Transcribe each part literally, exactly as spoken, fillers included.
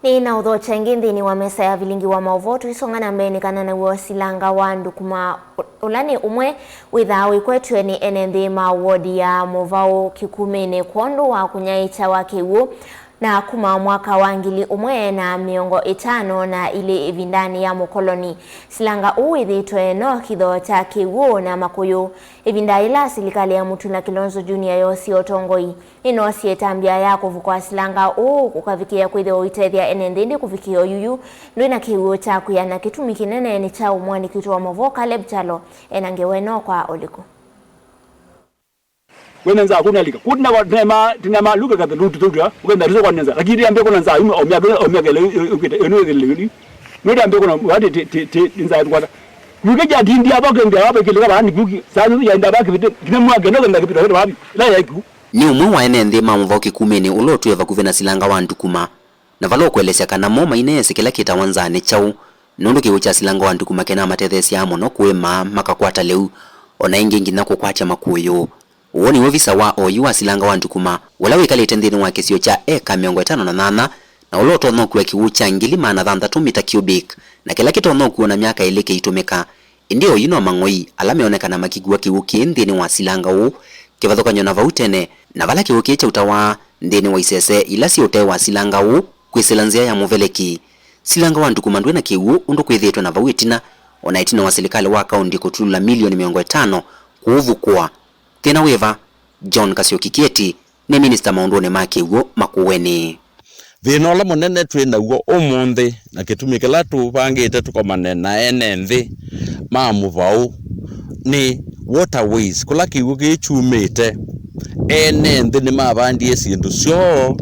Nĩ na ũthokya ĩngĩ nthĩnĩ wa mesa ya vilingi wa maũvoo, tũisonga na mbee nĩ kana naw'o silanga wa Ndukuma, ũ-, ũla nĩ ũmwe wĩthaa wĩkwetw'e nĩ ene nthĩ ma wodi ya Mũvaũ Kĩkumĩnĩ kwondũ wa kũnyaĩĩkya wa kĩw'ũ, na kuma mwaka wa ngili ũmwe na mĩongo ĩtano na ilĩ ĩvindanĩ ya mũkoloni, silanga ũũ wĩthĩĩtwe no kĩthoo kya kĩw'ũ na makũyũ. Ĩvinda yĩla silikalĩ ya Mutula Kilonzo Junior yoosie ũtongoi, nĩnoosie ĩtambya ya kũvukwa silanga ũũ kũkavikĩa kwĩthĩwa ũitethya ene nthĩ ĩndĩ kũvikĩa ũyuyu ndwĩ na kĩw'ũ kya kwĩana. Kĩtumi kĩnene nĩ kyaũ? Mũandĩki witũ wa maũvoo Caleb Kyalo ena ngewa ĩno kwa ũliku. Wena nzaa kuna lika. Kuna wa nema, tina maluka kata lutu tutu. Ukenda rizo kwa nza. Lakini ya mbeko na nzaa, ume omya, omya kele, ukita, enu kele yuli. Ndio mbeko na wati ti, ti, ti, nzaa tukwata. Kuke ja dindi aba kende aba kele kaba ni kuki. Sasa ya nda ba kipite. Kina mwa kende kende kipite wapi? La ya ku. Nĩ ũmwe wa ene nthĩ ma Mũvaũ Kĩkumĩnĩ ũla ũtwĩe vakuvĩ na silanga wa Ndukuma, na vala ũkũelesya kana mo maineesĩ kĩla kĩtawa nzaa nĩ kyaũ, nũndũ kĩw'ũ kya silanga wa Ndukuma kĩnamatetheesyaa mũno kũĩma makakwata lĩu, o na ĩngĩ nginya kũkwatya makũyũ. Ũũ nĩ ovisa wa oyu wa silanga wa Ndukuma, ũla wĩkalĩte nthĩnĩ wa kĩsio kya eka mĩongo ĩtano na nyanya, na ũla ũtonya ũkua kĩw'ũ kya ngili maana thanthatũ mita cubic, na kĩla kĩtonya ũkuwa na myaka ĩlĩ kĩitũmĩka. Ĩndĩ oyu no mang'oi ala meonekana makĩkua kĩw'ũ kĩĩ nthĩnĩ wa silanga ũũ, kĩvathũkany'o na vau tene, na vala kĩw'ũ kĩĩ kyautawa nthĩnĩ wa isese ila syĩ ũtee wa silanga ũũ kwĩsĩla nzĩa ya mũveleki. Silanga wa Ndukuma ndwĩ na kĩw'ũ ũndũ kwĩthĩĩtwe na vau ĩtina, o na ĩtina wa silikalĩ wa kaũnti kũtulula milioni mĩongo ĩtano kũũvukũa. Thĩna wĩva? John Kasyoki Kieti nĩ minista maũndũnĩ ma kĩw'ũ Makueni. Thĩna ũla mũnene twĩ naw'o ũmũnthĩ, na kĩtumi kĩla tũvangĩte tũkomane na ene nthĩ ma Mũvaũ, nĩ waterways, kũla kĩw'ũ kĩĩ kyumĩte. Ene nthĩ nĩmavandie syĩndũ syoo,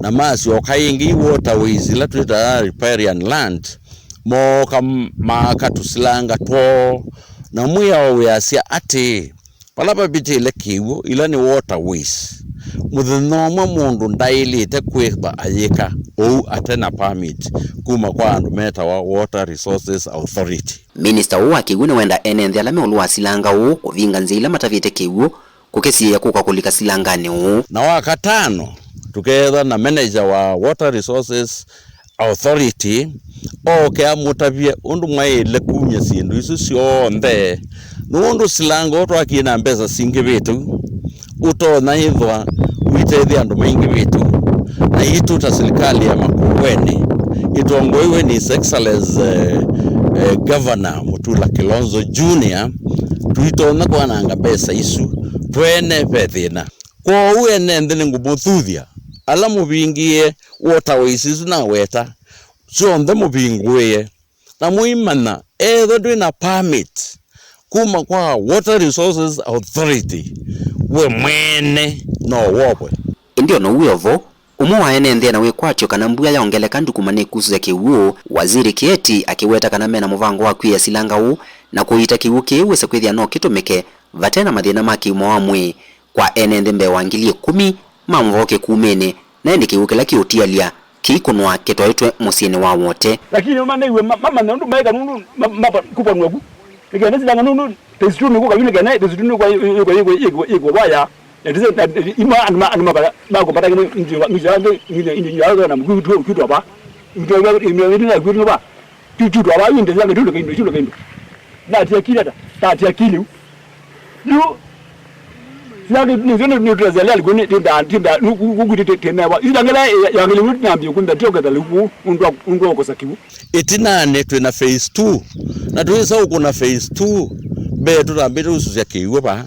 na masyoka ĩngĩ i waterways, ila twĩtaa riparian land, mooka m-, maaka tũsilanga twoo, na mwĩao wĩasya atĩĩ, vala vavĩtĩle kĩw'ũ, ila nĩ waterways, mũthenya ũmwe mũndũ ndaĩlĩte kwĩthwa ayĩka ũu ate na permit kuma kwa andũ metawa Water Resources Authority. Minista ũũ wa kĩw'ũ nĩwenda ene nthĩ ala me ũlũ wa silanga ũũ kũvinga nzĩa ila matavĩte kĩw'ũ kũkĩsiĩĩa kũka kũlika silanganĩ ũũ. Na wa katano, tũkeethwa na manager wa Water Resources Authority ooke amũtavye ũndũ mwaĩle kumya syĩndũ isu syonthe, nũndũ silanga ũũ twakie na mbesa singĩvĩte u, ũtonya ĩthwa ũitethya andũ maingĩvĩte u. Na itũ ta silikalĩ ya Makueni, ĩtongoeiwe nĩ His Excellency, eh, eh, Governor Mutula Kilonzo Junior, tũitonya kwananga mbesa isu twene ve thĩna. Kwoou ene nthĩ nĩngũmũthuthya ala mũvingĩe waterways isu naweta, syonthe mũvingũĩe, na mũimanya ethwa ndwĩ na permit kuma kwa Water Resources Authority, we mwene no wovwe. Ĩndĩ o na ũu wĩ o vo, ũmwe wa ene nthĩ ena wĩkwatyo kana mbua yaongeleka Ndukuma nĩkusũsya kĩw'ũ, Waziri Kieti akĩweta kana mena mũvango wa kwĩĩa silanga ũũ na kũiita kĩw'ũ kĩĩ wĩse kwĩthĩa no kĩtũmĩke vate na mathĩna ma kĩima wa mwĩĩ kwa ene nthĩ mbee wa ngili ĩkũmi ma Mũvaũ Kĩkumĩnĩ, na ĩndĩ kĩw'ũ kĩla kĩũtialya kĩikũnwa kĩtwaĩtwe mũsyĩnĩ wa Wote. Lakini maneiwe ma-, mamanya ũndũ maeka nũndũ ma-, mava kũvanw'a ku. Nĩkenda silanga nũndũ phase two nĩkũka yu nĩkenda phase two nĩkwa yĩkwa yĩkwa yĩkwa yĩkwa vaya. Na tise na ima anuma anuma bala ba ko bata ngi ngi ngi ya ngi ngi ngi ya na mu kitu kitu aba. Ngi ya ngi ngi na kitu ba. Kitu aba yu ndio ngi tu ngi tu ngi. Na tia kila ta. Ta tia kili. Yu. Sila ngi ni ndio ni tu zale alikuwa ni tinda tinda ku ku ku tena wa. Ila ngala ya ngala ni na bi ku ndio kata lu ku undwa undwa ko sakiu. Ĩtinanĩ twĩ na phase two, na twĩsa ũkũna phase two mbee tũtambĩte ũsusya kĩw'ũ vaa.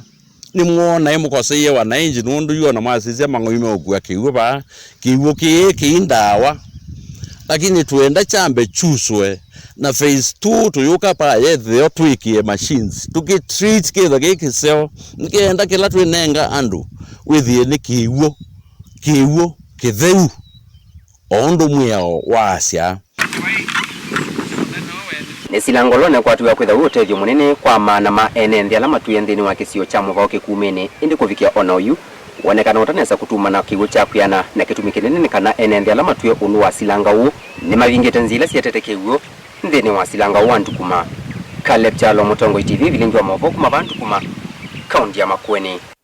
Nĩmwonae mũkoseie wananchi nũndũ yu ona mwasisya mang'oi meũkua kĩw'ũ vaa, kĩw'ũ kĩĩ kĩi ndawa. Lakini twĩenda kyambe kyusũe, na phase two tũyũka vaa yethĩo twĩkĩe machines, tũkĩ treat kĩtho kĩ kĩseo, nĩkenda kĩla twĩnenga andũ wĩthĩe nĩ kĩw'ũ, kĩw'ũ kĩtheu, o ũndũ mwĩao waasya. Nĩ silanga ũla ũnekwatĩw'a kwĩthwa wĩ ũtethyo mũnene kwa maana ma ene nthĩ ala matwĩe nthĩnĩ wa kĩsio kya Mũvaũ Kĩkumĩnĩ, ĩndĩ kũvikĩa o na oyu, wonekana ũtanesa kũtumana kĩw'ũ kya kwĩana, na kĩtumi kĩnene nĩ kana ene nthĩ ala matwĩe ũlũ wa silanga ũũ nĩmavingĩte nzĩa ila sietete kĩw'ũ nthĩnĩ wa silanga ũũ wa Ndukuma. Caleb Kyalo, Mũtongoi T V, vilingi wa maũvoo kuma vaa Ndukuma, kaũnti ya Makueni.